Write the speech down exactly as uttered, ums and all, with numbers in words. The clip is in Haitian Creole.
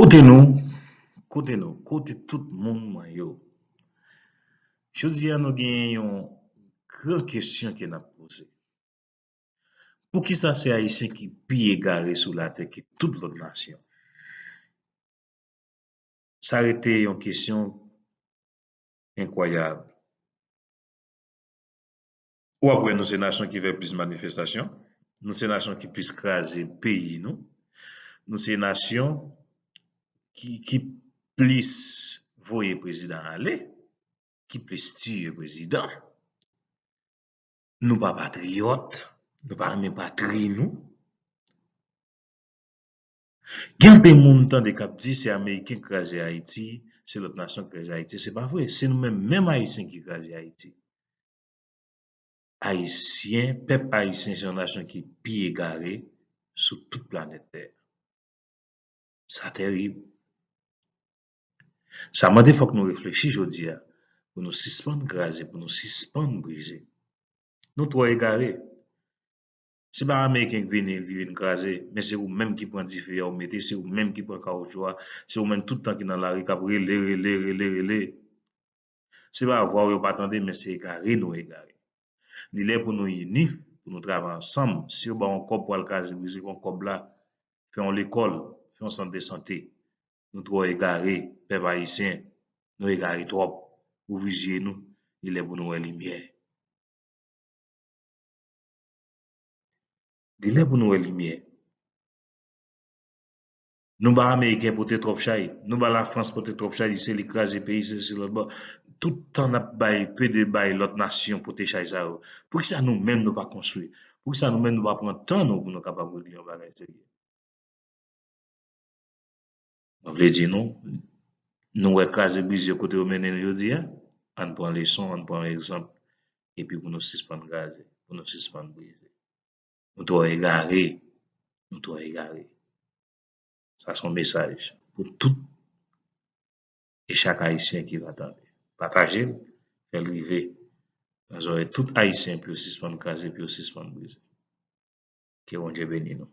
Kote nou, kote nou, kote tout moun mwen yo. Jodi a nou genyen yon gran kesyon ke n ap poze. Poukisa se Ayisyen ki pi egare sou latè ke tout lòt nasyon? Sa rete yon kesyon enkwayab. W ap wè nou se nasyon ki fè plis manifestasyon, nou se nasyon ki plis kraze peyi nou, nou se nasyon ki, ki plis voye prezidan ale, ki plis tiye prezidan. Nou pa patriyòt, nou pa renmen patri nou. Gen anpil moun tande k ap di se Ameriken k kraze Ayiti, se lòt nasyon k kraze Ayiti. Se pa vre, se nou menm, menm Ayisyen ki kraze Ayiti. Ayisyen, pèp ayisyen se yon nasyon ki pi egare sou tout planèt tè. Sa tèrib. Sa mande fòk nou reflechi jodi a pou nou sispann kraze, pou nou sispann brize. Nou twò egare. Se pa Ameriken k vini, li vin kraze, men se ou menm ki pran dife a ou mete, se ou menm ki pran kawoutchou a, se ou menm tout tan ki nan lari k ap rele, rele, rele, rele. Se pa vwa w yo pa tande, men se egare nou egare. Li lè pou nou ini, pou nou travay ansanm. Si yo ba w yon kòb pou al kraze brize, pran kòb la, fè yon lekòl, fè yon sant de sante. Nou twò egare, pèp ayisyen, nou egare twòp. Ouvri zye nou, li lè pou nou wè limyè. Li lè pou nou wè limyè. Nou ba Ameriken pote twòp chay, nou ba Lafrans pote twòp chay, di se li kraze peyi, se, se lòt bò. Tout tan n ap bay, plede bay lòt nasyon pote chay sa yo. Poukisa nou menm nou pa konstwi? Poukisa nou menm nou pa pran tan nou pou nou kapab regle yon bagay serye? Mwen vle di nou, nou wè kraze brize kote yo mennen nou jodi a, ann pran leson, ann pran egzanp, epi pou nou sispann kraze, pou nou sispann brize. Nou twò egare, nou twò egare. Sa se yon mesaj pou tout e chak Ayisyen ki va tande. Pataje l, fè l rive nan zòrèy tout Ayisyen pou yo sispann kraze, pou yo sispann brize. Ke Bondye beni nou.